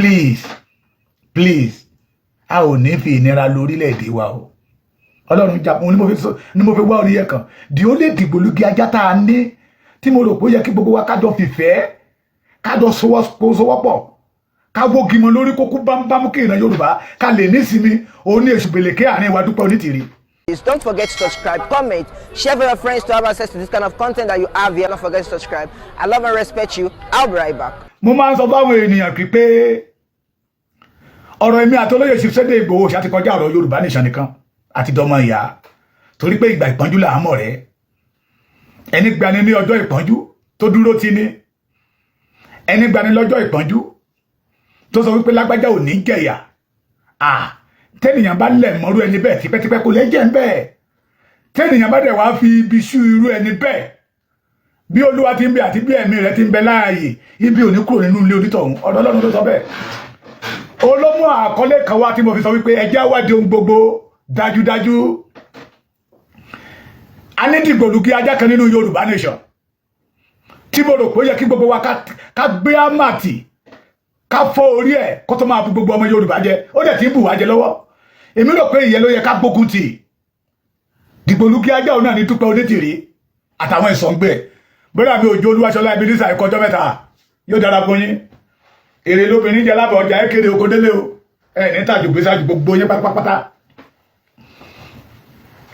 Please, please, a ò ní fi ìnira lórílẹ̀‐èdè wa o. Ọlọ́run jà ni mo fi sọ ni mo fi wá orí yẹn kan di ó lè dìgbòlugi ajá tá a ní, tí mo rò pé ó yẹ kí gbogbo wa kájọ fìfẹ́, kájọ sowọ́pọ̀, ká wógi mọ lórí kókó bámúbámú, kí ìran Yorùbá ká lè nísinmi. Òun ní èṣù gbèlèké àárín wa. Dúpẹ́ Onítìrí. Please don't forget to subscribe, comment, share with your friends to have access to this kind of content that you have here. Don't forget to subscribe. I love and respect you. I'll be right back. Mo máa ń sọ fáwọn ènìyàn pé ọ̀rọ̀ èmi àti olóyè Sunday Ìgbòho ṣe àti kọjá ọ̀rọ̀ Yorùbá nation nìkan, àti dọmọ ìyá, torí pé ìgbà ìpọ́njú là á mọ̀ rẹ́. Ẹni gbani ní ọjọ́ ìpọ́njú tó dúró ti ní, ẹni gbani lọ́jọ́ ìpọ́njú tó sọ wípé lágbájá ò ní jẹ̀yà, à tẹ́nìyàn bá lẹ̀ mọ́rú ẹni bẹ́ẹ̀ tipẹ́tipẹ́, kò lè jẹ́ ń bẹ́ẹ̀. Tẹ́nìyàn bá dẹ̀ wá fi ibi sú irú ẹni bẹ́ẹ̀, bí Olúwa ti ń bẹ àti bí ẹ̀mí rẹ̀ ti ń bẹ láàyè, ibi ò ní kúrò nínú ilé onítọ̀hún. Ọ̀dọ̀ Ọlọ́run ló sọ bẹ́ẹ̀. Olómú àkọlé kan wá tí mo fi sọ wípé ẹ jẹ́ wádìí ohun gbogbo dájúdájú. A ní dìgbòlugi ajá kan nínú Yorùbá nation tí mo rò pé ó yẹ kí gbogbo wa ká gbé àmàtì, ká fọ́ orí ẹ̀ kó tó máa bu gbogbo ọmọ Yorùbá jẹ. Ó dẹ̀ ti ń bù wá jẹ lọ́wọ́. Èmi rò pé ìyẹn ló yẹ ká gbógun tì. Dìgbòlugi ajá òun náà ní Dúpẹ́ Onítìrí àtàwọn ìsọ̀ǹgbẹ. Bóyá mi ò jó Olúwaṣọlá Ebenezer, ẹ̀kọ́jọ́ mẹ́ta, yóò dára fún yín. Èrè lóbìnrin jẹ lábọ̀ ọjà, ẹ kéde oko délé o. Ẹ ní tàjù gbèsè àjù gbogbo yín pátápátá.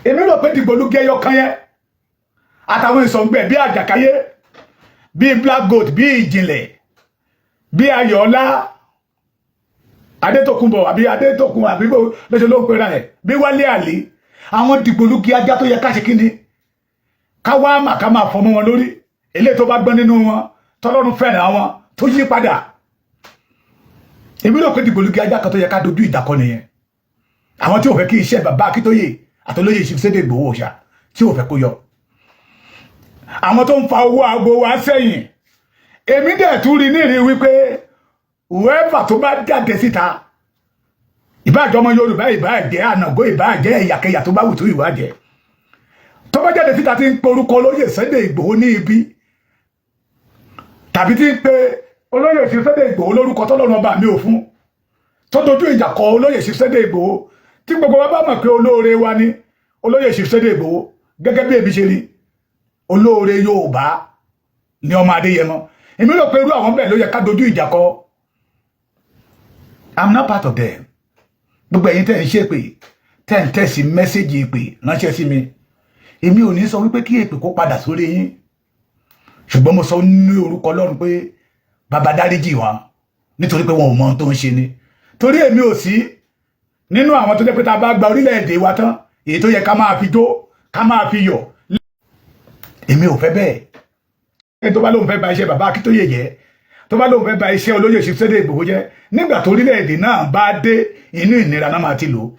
Èmi rò pé dìgbòlugi ẹyọ kan yẹn àtàwọn ìsọ̀ǹgbẹ bí àjàkáyé, bí black goat, bí ìjìnlẹ̀, bí ayọ̀ọ́lá adétòkunbọ̀ àbí adétòkun àbí lọ́sẹ̀ ló ń pera ẹ̀, bí wálé àlè, àwọn dìgbòlugi ajá tó yẹ ká ṣe kíni, ká wá mà ká máa fọmọ wọn lórí. Eléyìí tó bá gbọ́n nínú wọn, tọ́lọ́run fẹ́ràn wọn, tó yí padà, èmi rò pé dìgbòlugi ajá kan tó yẹ ká dojú ìjà kọ nìyẹn. Àwọn tí ò fẹ́ kí iṣẹ́ bàbá Akíntóyè àtolóyè Sunday Ìgbòho Òòṣà, tí ò fẹ́ kó yọ, àwọn tó ń fa owó aago wa sẹ́yìn. Èmi dẹ̀ tún rí nírí wípé whoever tó bá jáde síta, ìbáàjọ́ ọmọ Yorùbá, ìbáàjẹ́ ànàgó, ìbáàjẹ́ ẹ̀yàkẹyà tó bá wù tó ìwájẹ́, tó bá jáde síta tí ń pe orúkọ olóyè Sunday Ìgbòho ní ibi, tàbí tí ń pe olóyè Sunday Ìgbòho lórúkọ tọ́lọ́run ọba mi ò fún, tó dojú ìjà kọ olóyè Sunday Ìgbòho, tí gbogbo wa bá mọ̀ pé olóore wa ní olóyè Sunday Ìgbòho, gẹ́gẹ́ bí èmi ṣe rí, olóore Yorùbá ní ọmọ Adéyẹmọ, èmi rò pé irú àwọn bẹ́ẹ̀ ló yẹ ká dojú ìjà kọ. I'm not part of them. Gbogbo ẹ̀yin tẹ́ ń ṣèpè, tẹ́ ń tẹ̀sí message ìpè ránṣẹ́ sí mi, èmi ò ní sọ wípé kí èpè kó padà sórí yín, ṣùgbọ́n mo sọ ní orúkọ Ọlọ́run pé bàbá, dáríjì wọn, nítorí pé wọn ò mọ ohun tó ń ṣe ni. Torí èmi ò sí nínú àwọn tó jẹ́ pé tá a bá gba orílẹ̀-èdè wa tán, èyí tó yẹ ká máa fi jó, ká máa fi yọ̀, èmi ò fẹ́ bẹ́ẹ̀. Ẹni tó bá lóun fẹ́ ba iṣẹ́ bàbá Akíntóyè jẹ́, tó bá lóun fẹ́ ba iṣẹ́ olóyè Sunday Ìgbòho jẹ́, nígbà tó orílẹ̀-èdè náà bá dé inú ìnira náà máa ti lò.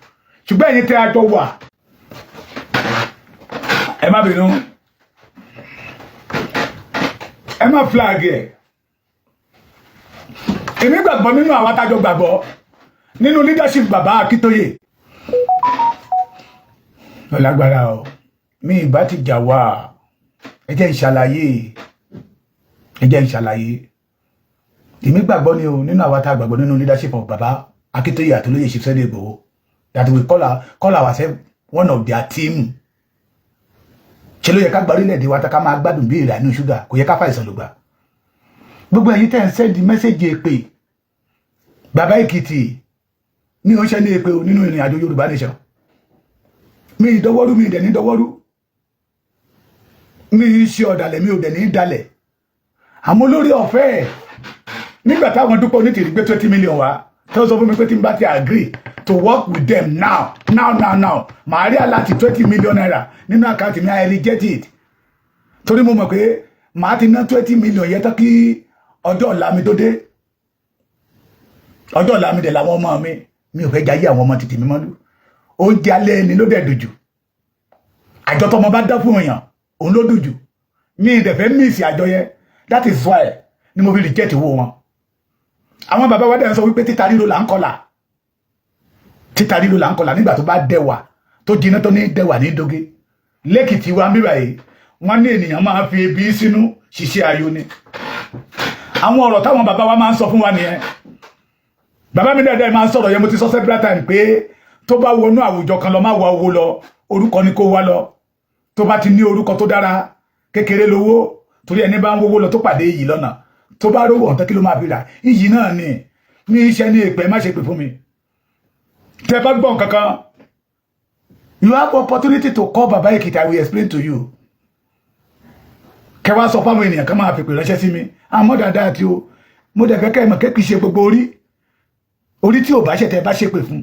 Ṣùgbọ́n ẹ̀yin tẹ́ a jọ wà, ẹ má bínú, ẹ má flag ẹ. Èmi gbàgbọ́ nínú àwọn atájọ gbàgbọ́ nínú leadership bàbá Akíntóyè. Ó lágbára o. Mi ìbá ti jà wá. Ẹ jẹ́ n ṣàlàyé, ẹ jẹ́ n ṣàlàyé. Èmi gbàgbọ́ ni o, nínú àwọn tá a gbàgbọ́ nínú leadership of bàbá Akíntóyè àtolóyè Sunday Igboho, that we call ourselves one of their team. Ṣe ló yẹ ká gba orílẹ̀-èdè wa tá ká máa gbádùn bí ìrà inú ṣúgà? Kò yẹ ká fàìsàn ló gbà. Gbogbo ẹ̀yin tẹ́ ń send message èpè, bàbá Èkìtì ní ó ń ṣe ní èpè o. Nínú ìrìn àjò Yorùbá nation, mi ìdọwọ́rú, mi ìdẹ̀ ní dọwọ́rú. Mi ì ṣe ọ̀dàlẹ̀, mi ò dẹ̀ ní dalẹ̀. Àmọ́ lórí ọ̀fẹ́ ẹ̀, nígbà táwọn Dúpẹ́ Onítìrí gbé 20 million wá, tó sọ fún mi pé tí n bá ti agree to work with them now now now now, màá rí alert ₦20 million nínú account mi, I reject it, torí mo mọ̀ pé màá ti ná 20 million yẹn tán kí ọjọ́ ọ̀la mi tó dé. Ọjọ́ ọ̀la mi dẹ̀ làwọn ọmọ mi. Mi ò fẹ́ jayé àwọn ọmọ tètè mi mọ́lú. Oúnjẹ alẹ́ ẹni ló dẹ̀ dùn jù. Àjọ tọmọ bá dá fún èèyàn, òun ló dùn jù. Mi ì dẹ̀ fẹ́ miss àjọ yẹn. That is why ni mo fi reject owó wọn. Àwọn bàbá wa dẹ̀ ń sọ wípé títa ríro là ń kọlà, títa ríro là ń kọlà. Nígbà tó bá dẹwà tó jiná tó ní dẹwà ní doge. Lẹ́kìtì wa ń bíbà yìí, wọ́n ní ènìyàn máa fi ebi sínú ṣiṣẹ́ ayọ̀ ni. Àwọn ọ̀rọ̀ táwọn bàbá wa máa ń sọ fún wa nìyẹn. Bàbá mi dáadáa máa ń sọ̀rọ̀ yẹn. Mo ti sọ several times pé tó bá wọnú àwùjọ kan lọ, má wá owó lọ, orúkọ ni kó wá lọ. Tó bá ti ní orúkọ tó dára, kékeré lówó, torí ẹni bá ń wówó lọ tó pàdé iyì lọ́nà, tó bá rówó ọ̀tọ́, kí ló máa fi rà? Iyì náà ni. Ní iṣẹ́ ní èpè, má ṣe pè fún mi. Tẹ bá gbọ́n kankan, you have opportunity to call Baba Ekiti. I will explain to you. Kẹ wá sọ fáwọn ènìyàn kan máa fèpè ránṣẹ́ sí mi. Àmọ́ dáadáa àti o, mo dẹ̀ fẹ́ kẹ́ ẹ mọ̀ kẹ́ kìí ṣe gbogbo orí orí tí ò bá ṣẹ̀tẹ̀ bá ṣépè fún,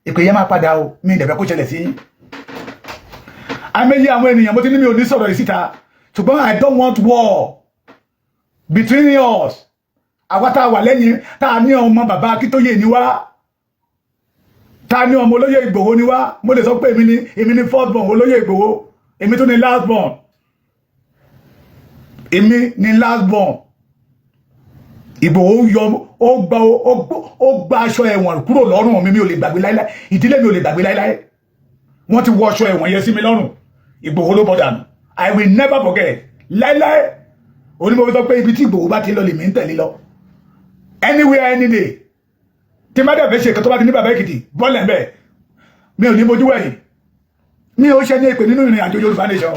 èpè yẹn máa padà o. Mi ì dẹ̀ fẹ́ kó ṣẹlẹ̀ sí yín. Àmẹ́yẹ àwọn ènìyàn, mo ti ní mi ò ní sọ̀rọ̀ yìí síta, ṣùgbọ́n I don't want war between us. Àwa tá a wà lẹ́yìn, tá a ní ọmọ bàbá Akíntóyè ni wá, tá a ní ọmọ olóyè Ìgbòho ni wá. Mo lè sọ pé èmi ni first born olóyè Ìgbòho, èmi tún ni last born. Èmi ni last born. Ìgbòho yọ, ó gba aṣọ ẹ̀wọ̀n kúrò lọ́rùn mi. Mi ò lè gbàgbé láíláí, ìdílé mi ò lè gbàgbé láíláí. Wọ́n ti wọ aṣọ ẹ̀wọ̀n yẹn sí mi lọ́rùn, Ìgbòho ló bọ́ dànù. I will never forget láíláí. Onímọ̀ fi sọ pé ibi tí Ìgbòho bá ti lọ lèmi ń tẹ̀lé lọ, anywhere, any day. Tí má dẹ̀ fẹ́ ṣe nǹkan, tó bá ti ní Bàbá Èkìtì bọ́ọ̀lù ẹ̀ bẹ́ẹ̀, mi ò ní bojú wẹ̀yìn. Mi ò ṣe ní èpè nínú ìrìn àjò Yorùbá nation.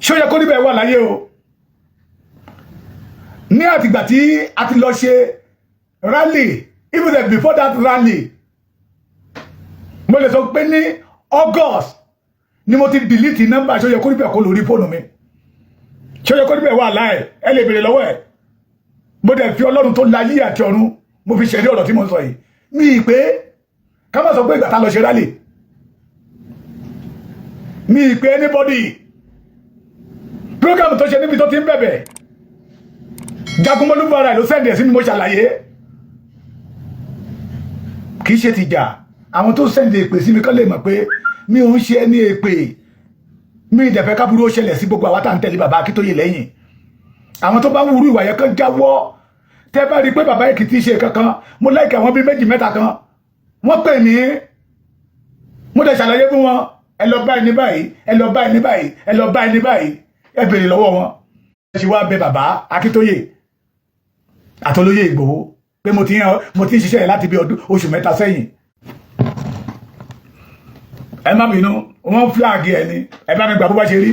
Ṣé ó yẹ kó níbẹ̀ wà láyé o? Ní àtìgbà tí a ti lọ ṣe rally, even before that rally, mo lè sọ pé ní August ni mo ti delete nọ́mbà ṣó yẹ kó níbẹ̀ kó lórí fóònù mi. Ṣó yẹ kó níbẹ̀ wà láì, ẹ lè béèrè lọ́wọ́ ẹ̀. Mo dẹ̀ fi Ọlọ́run tó láyé àti ọ̀run, mo fi ṣẹ̀rí ọ̀rọ̀ tí mo sọ yìí. Mi ì pé ká má sọ pé ìgbà tá lọ ṣe rally, mi ì pé anybody. Program tó ṣe níbi tó ti ń bẹ̀bẹ̀, Jagunmọ́lú fara ẹ̀ ló send ẹ̀ sí mi. Mo ṣàlàyé, kì í ṣe tìjà. Àwọn tó send èpè sí mi kán lè mọ̀ pé mi ò ń ṣe ẹni èpè. Mi ìdẹ̀fẹ́ kábúrú ó ṣẹlẹ̀ sí gbogbo àwa tá à ń tẹ̀lé bàbá Akíntóyè lẹ́yìn. Àwọn tó bá ń wúrú ìwà yẹn kán jáwọ́. Tẹ́ bá rí i pé bàbá Èkìtì ṣe kankan, mo láìka àwọn bíi méjì mẹ́ta kan, wọ́n pè mí, mo dẹ̀ ṣàlàyé fún wọn: ẹ lọ báyìí ní báyìí, ẹ lọ báyìí ní báyìí, ẹ lọ báyìí ní báyìí, ẹ béèrè lọ́wọ́ wọn. Ẹ ṣe wá bẹ bàbá Akíntóyè àtolóyè Ìgbòho pé mo ti ń ṣiṣẹ́ yẹn láti bí ọdún oṣù 3 sẹ́yìn. Ẹ má bínú, wọ́n flag ẹ ní, ẹ bá mi gbà bó bá ṣe rí.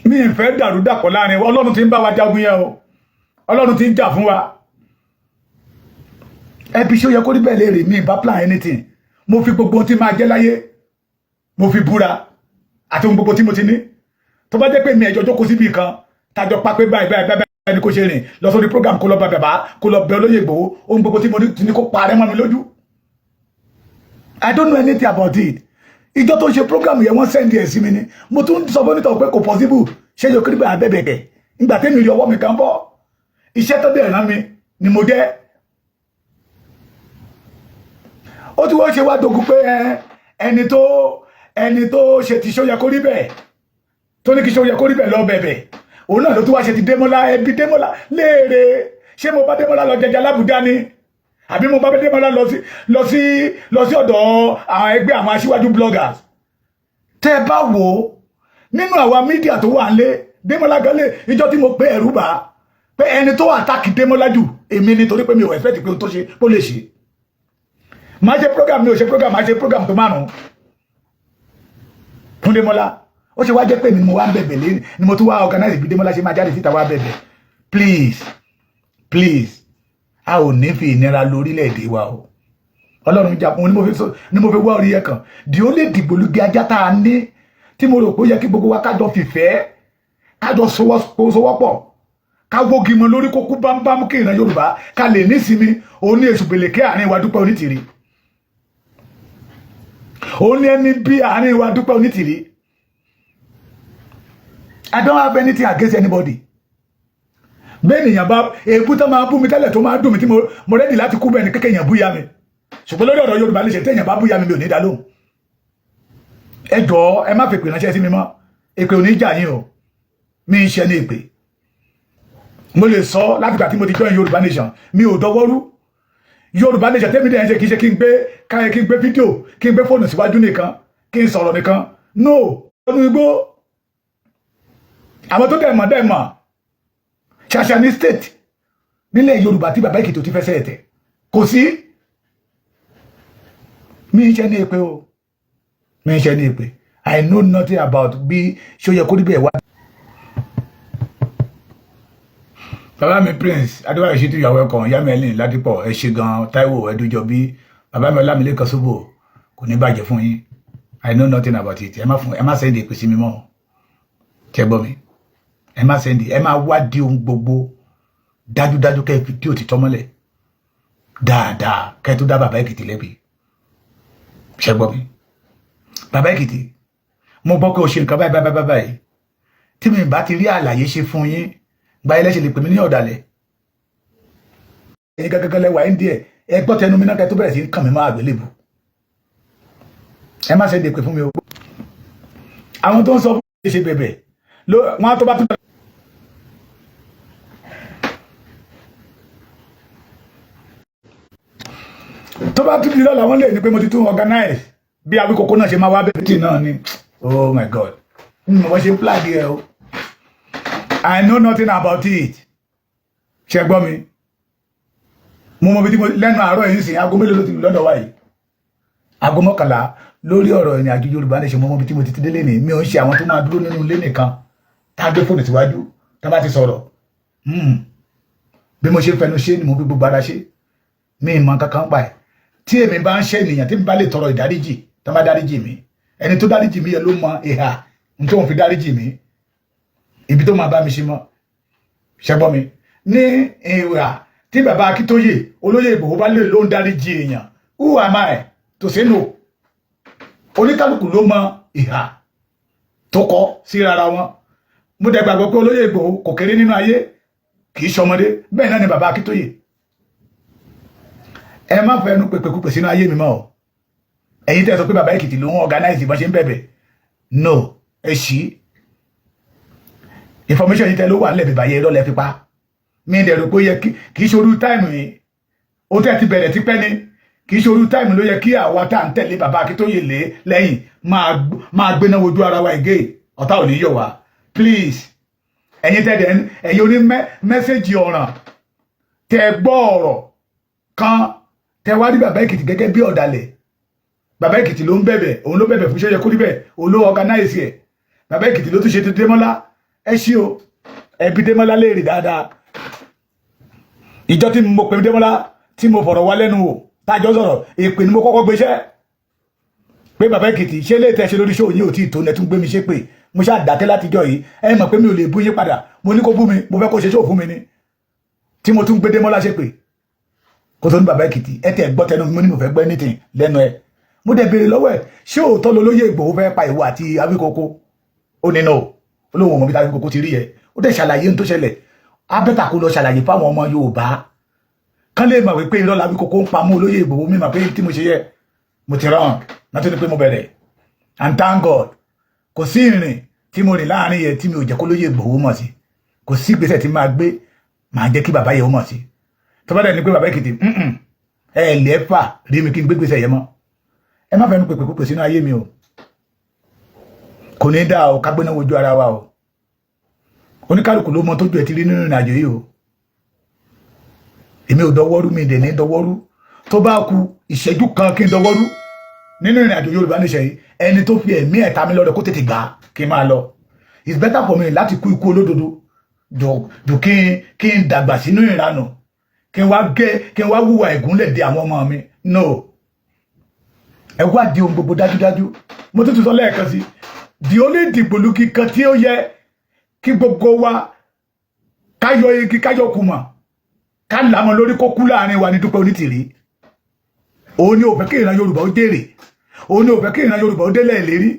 Mi ì fẹ́ dàrú dàpọ̀ láàrin. Ọlọ́run ti ń bá wa jagun yẹn o, Ọlọ́run ti ń jà fún wa. Ẹbí ṣé ó yẹ kó rí bẹ́ẹ̀ léèrè. Mi ì bá plan anything. Mo fi gbogbo ohun tí máa jẹ́ láyé, mo fi búra, àti ohun gbogbo tí mo ti ní. Tó bá jẹ́ pé mi ẹjọ́ jókòó síbi kan tájọ pápẹ́ báyìí báyìí báyìí ni kò ṣe rìn lọ sórí program, kó lọ bá bàbá, kó lọ bẹ olóyè Ìgbòho, ohun gbogbo tí mo ní kó parẹ́ mọ́ mi lójú. I don't know anything about it. Ìjọ tó ń ṣe program yẹn, wọ́n send ẹ̀ sí mi ni. Mo tún sọ fún onítọ̀ pé kò possible. Ṣé yóò kiri bá bẹ̀bẹ̀ kẹ̀ nígbà tẹ́mi rí ọwọ́ mi kan bọ́? Iṣẹ́ tó dẹ̀ rán mi ni mo jẹ́. Ó ti wọ́n ṣe wá dogun pé ẹni tó ṣe ti ṣó yẹ kó rí bẹ́ẹ̀, tó ní kí ṣó yẹ kó rí bẹ́ẹ̀ lọ bẹ̀bẹ̀, òun náà ló tún wá ṣe ti Démọ́lá. Ẹbí Démọ́lá léèrè, ṣé mo bá Démọ́lá lọ jẹjẹ lábújá ni, àbí mo bá Démọ́lá lọ sí ọ̀dọ̀ àwọn ẹgbẹ́ àwọn aṣíwájú bloggers? Tẹ́ ẹ bá wò ó nínú àwa media tó wà nílé, Démọ́lá gan lé ìjọ tí mo pé ẹ̀rú bá pé ẹni tó attack Démọ́lá jù, èmi ni, torí pé mi ò expect pé ohun tó ṣe ó lè ṣe. Máa ṣe program, mi ò ṣe program, máa ṣe program tó márùn fún Démọ́lá. Ó ṣe wá jẹ́ pé mi ni mo wá ń bẹ̀bẹ̀ lé, ni mo tún wá organize bí Démọ́lá ṣe máa jáde síta wá bẹ̀bẹ̀. Please, please, a ò ní fi ìnira lórílẹ̀‐èdè wa o. Ọlọ́run jà fún ni mo fi wá orí ẹ̀ kan. The only dìgbòlugi ajá tá a ní, tí mo rò pé ó yẹ kí gbogbo wa kájọ fìfẹ́, kájọ sowọ́pọ̀, ká wógi mọ lórí kókó bámbám, kí ìran Yorùbá ká lè nísinmi, òun ní èṣù gbèlèké àárín wa Dúpẹ́ Onítìrí. Òun ní ẹni bí àárín wa Dúpẹ́ Onítìrí. I don't have anything against anybody. Bẹ́ẹ̀ nìyàn bá èébú tó máa bú mi tẹ́lẹ̀, tó máa dùn mí, tí mo ready láti kú, bẹ́ẹ̀ ni kékeré yẹn búya mi. Ṣùgbọ́n lórí ọ̀rọ̀ Yorùbá lè ṣe, téèyàn bá búya mi, mi ò ní dá lóhùn. Ẹ jọ̀ọ́, ẹ má fèpè ránṣẹ́ sí mi mọ́. Èpè ò ní jà yín o. Mi ń ṣe ní èpè. Mo lè sọ, látìgbà tí mo ti join Yorùbá nation, mi ò dọwọ́rú. Yorùbá nation tẹ́mi dẹ̀ ń ṣe, kì í ṣe kí n gbé káyẹ, kí n gbé fídíò, kí n gbé fóònù síwájú nìkan, kí n sọ̀rọ̀ nìkan. No, ọdún igbó àwọn tó dẹ̀ mọ̀ dẹ̀ mọ̀ ṣàṣà ní state. Nílẹ̀ Yorùbá tí bàbá Èkìtì ò ti fẹsẹ̀ ẹ̀tẹ̀, kò sí. Mi ń ṣe ní èpè o, mi ń ṣe ní èpè. I know nothing about bí ṣó yẹ kó rí bẹ́ẹ̀ wá. Bàbá mi Prince Adébáyọ̀ Ṣítù, ìyàwó ẹ̀kọ́ ìyá mi Ẹlẹ́yìn Ládìpọ̀, ẹ ṣe gan. Táíwò Ẹdújọbí, bàbá mi Ọlámilékan Sóbò, kò ní bàjẹ́ fún yín. I know nothing about it. Ẹ má fún, ẹ má send èpè sí mi mọ́. Ṣẹ gbọ́ mi? Ẹ má send. Ẹ má wádìí ohun gbogbo dájúdájú, kẹ́ ẹ fi dí òtítọ́ mọ́lẹ̀ dáadáa, kẹ́ ẹ tó dá bàbá Èkìtì lẹ́bi. Ṣẹ gbọ́ mi? Bàbá Èkìtì, mo gbọ́ pé o ṣe nǹkan báyìí báyìí báyìí. Tí mi bá ti rí àlàyé ṣe fún yín, gba ẹlẹ́ṣẹ̀ lè pè mí ní ọ̀dàlẹ̀. Ẹ̀yin gẹ́gẹ́ lẹ́wà ẹ̀ ń díẹ̀. Ẹ gbọ́ tẹnu mi náà kẹ́ tó bẹ̀rẹ̀ sí í kàn mí máa àgbélébù. Ẹ má ṣe dèpè fún mi o. Àwọn tó ń sọ fún mi ṣe bẹ̀bẹ̀ wọn á tó bá tún. Tó bá tún di lọ́la, wọ́n lè ní pé mo ti tún organize bí Awíkókó náà ṣe máa wá bẹ́ẹ̀ tí náà ni. Oh my God, mo bọ́ ṣe ń flag ẹ o. I know nothing about it. Ṣe gbọ́ mi? Mo mọ bí tí mo lẹ́nu àárọ̀ yìí sìn. Aago mélòó ló ti lù lọ́dọ̀ wa yìí? Aago 11. Lórí ọ̀rọ̀ ìrìn àjò Yorùbá Nation, mo mọ bí tí mo ti délé ní. Mi ò ń ṣe àwọn tó máa dúró nínú ilé nìkan, tá a gbé fóònù síwájú, tá a bá ti sọ̀rọ̀. Bí mo ṣe fẹnu ṣe ni mo fi gbogbo ara ṣe. Mi ì mọ kankan pa ẹ̀. Tí èmi bá ń ṣe ènìyàn, tí mi bá lè tọrọ ìdáríjì, tá bá dáríjì mi, ẹni tó dáríjì mi yẹn ló mọ ìhà n tó ń fi dáríjì mi, ibi tó máa bá mi ṣe mọ́. Ṣẹgbọ́n mi? Ní ìwà tí bàbá Akíntóyè, olóyè Ìgbòho bá lè ló ń dáríjì èèyàn, who am I to say no? Oníkálukú ló mọ ìhà tó kọ sí rárá wọn. Mo dẹ̀ gbàgbọ́ pé olóyè Ìgbòho kò kéré nínú ayé, kì í ṣọmọdé. Bẹ́ẹ̀ náà ni bàbá Akíntóyè. Ẹ má fẹnu pèpèkúpè sínú ayé mi mọ́ o. Ẹ̀yin tẹ́ sọ pé bàbá Èkìtì ló ń organize bọ́n ṣe ń bẹ̀bẹ̀, no, ẹ ṣí information yìí tẹ́ ló wà nílẹ̀ bíbá yẹ lọ́lẹ̀ fipá mi dẹ̀ rò pé ó yẹ kí í ṣorú time yìí. Ó tẹ́ ti bẹ̀rẹ̀ tipẹ́ ni. Kì í ṣorú time ló yẹ kí àwa tá à ń tẹ̀lé bàbá Akíntóyè lé lẹ́yìn máa gbéná wojú ara wa ìgé. Ọ̀tá ò ní yọ̀ wá. Please, ẹ̀yin tẹ́lẹ̀, ẹ̀yin oní message ọ̀ràn, tẹ́ gbọ́ ọ̀rọ̀ kan, tẹ́ wá rí bàbá Èkìtì gẹ́gẹ́ bí ọ̀dàlẹ̀. Bàbá Èkìtì ló ń bẹ̀bẹ̀, òun ló bẹ̀bẹ̀ fún ṣẹ́yẹ kó rí bẹ́ẹ̀, òun ló organize ẹ̀. Bàbá Èkìtì ló tún ṣe ti Démọ́lá. Ẹ ṣí o, ẹbí Démọ́lá léèrè dáadáa. Ìjọ tí mo pè Démọ́lá, tí mo fọ̀rọ̀ wá lẹ́nu wò, tájọ́ sọ̀rọ̀, èpè ni mo kọ́kọ́ gbéṣẹ́ pé bàbá Èkìtì ṣé lè tẹ́ ṣe lórí ṣòwò yìí ò tí ì tó ní. Ẹ tún gbé mi ṣe pé mo ṣáà dákẹ́ látijọ́ yìí. Ẹ mọ̀ pé mi ò lè bú yín padà. Mo ní kó bú mi, mo fẹ́ kó ṣe ṣòwò fún mi ni. Tí mo tún gbé Démọ́lá ṣe pé kó tó ní bàbá Èkìtì, ẹ tẹ gbọ́ tẹnu mi. Mo ní mo fẹ́ gbọ́ anything lẹ́nu ẹ. Mo dẹ̀ béèrè lọ́wọ́ ẹ̀, ṣé òótọ́ lolóyè Ìgbòho fẹ́ pa ìwọ àti Awíkókó? Ó ní no, olóhùn ọmọ bí Awíkókó ti rí yẹ. Ó dẹ̀ ṣàlàyé ohun tó ṣẹlẹ̀. Abẹ́ta kó lọ ṣàlàyé fáwọn ọmọ Yorùbá kán lè mọ̀ wípé irọ́ l'Awíkókó ń pamọ́ olóyè Ìgbòho. Mi mọ̀ pé tí mo ṣe yẹ, mo ti wrong náà tó ní pé mo bẹ̀rẹ̀. And thank God, kò sí ìrìn tí mo rìn láàrin yẹn tí mi ò jẹ́ kó lóyè Ìgbòho mọ̀ sí. Kò sí ìgbésẹ̀ tí máa gbé, máa jẹ́ kí bàbá yẹn ó mọ̀ sí. Tó bá dẹ̀ ní pé bàbá Èkìtì ẹ lẹ́fà rí mi kí n gbé gbèsè yẹn mọ́. Ẹ má fẹnu pèpè púpè sínú ayé mi o. Kò ní dáa o, ká gbéná wojú ara wa o. Oníkálukú ló mọ tójú ẹ ti rí nínú ìrìn àjò yìí o. Èmi ò dọwọ́rú, mi dẹ̀ ní dọwọ́rú. Tó bá ku ìṣẹ́jú kan kí n dọwọ́rú nínú ìrìn àjò Yorùbá Nation yìí, ẹni tó fi ẹ̀mí ẹ̀ta mi lọ́rẹ̀ kó tètè gbà kí n máa lọ. It's better for me láti kú ikú olódodo jù kí n dàgbà sínú ìranù, kí n wá gé, kí n wá wúwa ìgúnlẹ̀ dé àwọn ọmọ mi. No, ẹ wádìí ohun gbogbo dájúdájú. Mo tún ti sọ lẹ́ẹ̀kan sí, the only dìgbòlugi kan tí ó yẹ kí gbogbo wa káyọ igi, káyọ kùmọ̀, ká làmọ́ lórí kó kú láàrin wa ní Dúpẹ́ Onítìrí. Òun ni ò fẹ́ kí ìran Yorùbá ó jèrè. Òun ni ò fẹ́ kí ìran Yorùbá ó délẹ̀ ìlérí.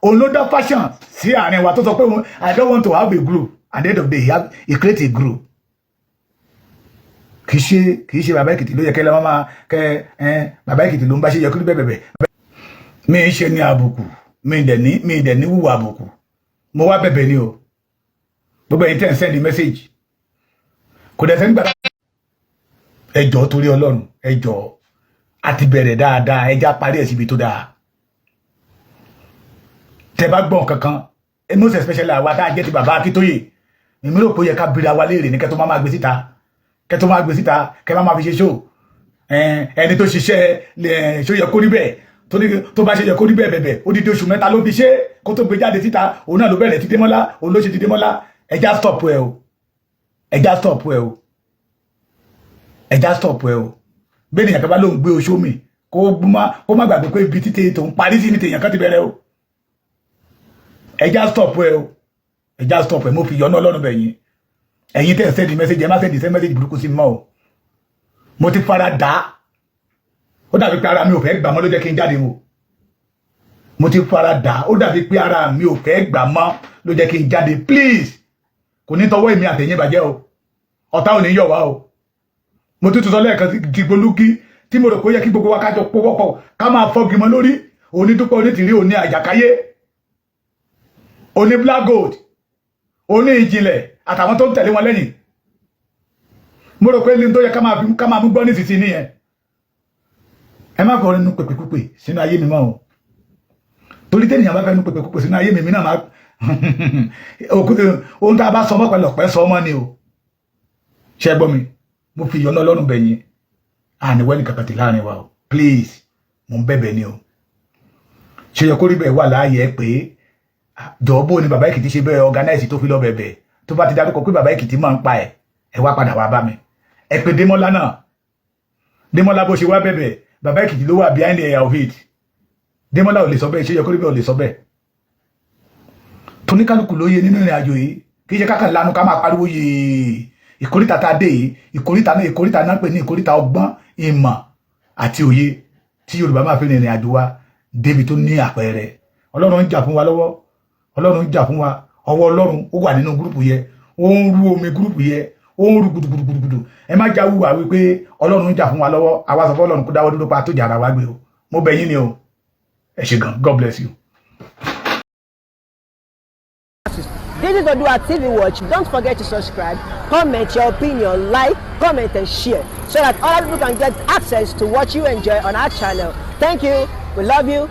Òun ló dá fashion sí àárín wa tó sọ pé, "I don't want to have a group." At the end of the day, he create a group. Kì í ṣe bàbá Èkìtì ló yẹ kẹ́ lọ́wọ́ máa kẹ́ ẹ. Bàbá Èkìtì ló ń bá ṣe yẹ kí ló bẹ́ẹ̀ bẹ́ẹ̀. Mi ń ṣe ní àbùkù, mi dẹ̀ ní wùwà àbùkù. Mo wá bẹ̀bẹ̀ ni o. Gbogbo ẹ̀yin tẹ́ ń send message, kò dẹ̀ sẹ́ni gbàgbà. Ẹ jọ̀ọ́, torí Ọlọ́run, ẹ jọ̀ọ́, a ti bẹ̀rẹ̀ dáadáa, ẹ já parí ẹ̀ síbi tó dáa. Tẹ́ bá gbọ́n kankan, most especially àwa tá a jẹ́ ti bàbá Akíntóyè, èmi rò pé ó yẹ ká bira wa léèrè ní kẹ́ tó má máa gbé síta. Kẹ́ tó máa gbé síta, kẹ́ má máa fi ṣe show. Ẹni tó ṣiṣẹ́ ṣó yẹ kó rí bẹ́ẹ̀, tó ní tó bá ṣe yẹ kó rí bẹ́ẹ̀ bẹ̀bẹ̀, odidi oṣù 3 ló fi ṣe kó tó gbé jáde síta. Òun náà ló bẹ̀rẹ̀ ti Démọ́lá, òun ló ṣe ti Démọ́lá. Ẹ já stop ẹ o, ẹ já stop ẹ o, ẹ já stop ẹ o. Bẹ́ẹ̀ ni yàtọ̀ bá lóun gbé oṣó mi, kó má gbàgbé pé ibi títí tó ń parí sí ní tèèyàn kan ti bẹ̀rẹ̀ o. Ẹ já stop ẹ o, ẹ já stop ẹ. Mo fi yọ́nú Ọlọ́run bẹ̀ yín. Ẹ̀yin tẹ́ ẹ̀ send message, ẹ má send message burúkú sí mi mọ́ o. Mo ti fara dà á, ó dàbí pé ara mi ò fẹ́ gbà mọ́ ló jẹ́ kí n jáde o. Mo ti fara dà á, ó dàbí pé ara mi ò fẹ́ gbà mọ́ ló jẹ́ kí n jáde. Please, kò ní tọwọ́ èmi àtẹ̀yìn bàjẹ́ o, ọ̀tá ò ní yọ̀ wá o. Mo tún tún sọ lẹ́ẹ̀kan, dìgbòlugi tí mo rò pé ó yẹ kí gbogbo wa kájọ pọwọ́pọ̀ ká máa fọ́gi mọ́ lórí, onídúpẹ́, onítìrí, òní àjàkáyé, oní Black Gold, oní ìjìnlẹ̀ àtàwọn tó ń tẹ̀lé wọn lẹ́yìn. Mo rò pé ní tó yẹ ká máa mú gbọ́ nísinsìnyí nìyẹn. Ẹ má kọrin nu pèpèkúpè sínú ayé mi mọ́ o, torí tẹ́nìyàn bá fẹ́ nu pèpèkúpè sínú ayé mi, mi náà máa ohun tá a bá sọ mọ́ pẹ̀lú ọ̀pẹ́ sọ ọmọ ni o. Ṣé gbọ́ mi? Mo fi ìyọ́nú Ọlọ́run bẹ̀ yín, àníwẹ́ ní kankan tì láàrin wa o. Please, mo ń bẹ̀bẹ̀ ni o. Ṣe yẹ kó rí bẹ́ẹ̀ wà láàyè ẹ pé jọ̀ọ́, bó ni bàbá Èkìtì ṣe bẹ́ẹ̀ organize tó fi lọ bẹ̀bẹ̀, tó bá ti dárúkọ pé bàbá Èkìtì máa ń pa ẹ̀, ẹ wá padà wá bá mi. Ẹ pé Démọ́lá náà, Démọ́lá bó ṣe wá bẹ̀bẹ̀, bàbá Èkìtì ló wà behind the of it. Démọ́lá ò lè sọ bẹ́ẹ̀. Ṣe yẹ kó rí bẹ́ẹ̀ ò lè sọ bẹ́ẹ̀. Tóníkálukú ló yé nínú ìrìn àjò yìí. Kì í ṣe kákan lanu ká máa pariwo yìí. Ìkóríta tá a dé yìí, ìkóríta náà, ìkóríta náà pè ní ìkóríta ọgbọ́n, ìmọ̀ àti òye tí Yorùbá máa fi rìnrìn àjò wa débi tó ní àpẹẹrẹ. Ọlọ́run ń jà fún wa lọ́wọ́, Ọlọ́run ń jà fún wa. Ọwọ́ Ọlọ́run ó wà nínú group yẹ, ó ń rú omi group yẹ, ó ń rú gudugudugudu. Ẹ má já wùwà wípé Ọlọ́run ń jà fún wa lọ́wọ́, àwa sọ fún Ọlọ́run kó dáwọ́ dúró pa tó jà ara wa gbé o. Mo bẹ̀ yín ni o. Ẹ ṣé gan. God bless you. This is Odua TV Watch. Don't forget to subscribe, comment your opinion, like, comment, and share so that other people can get access to what you enjoy on our channel. Thank you. We love you.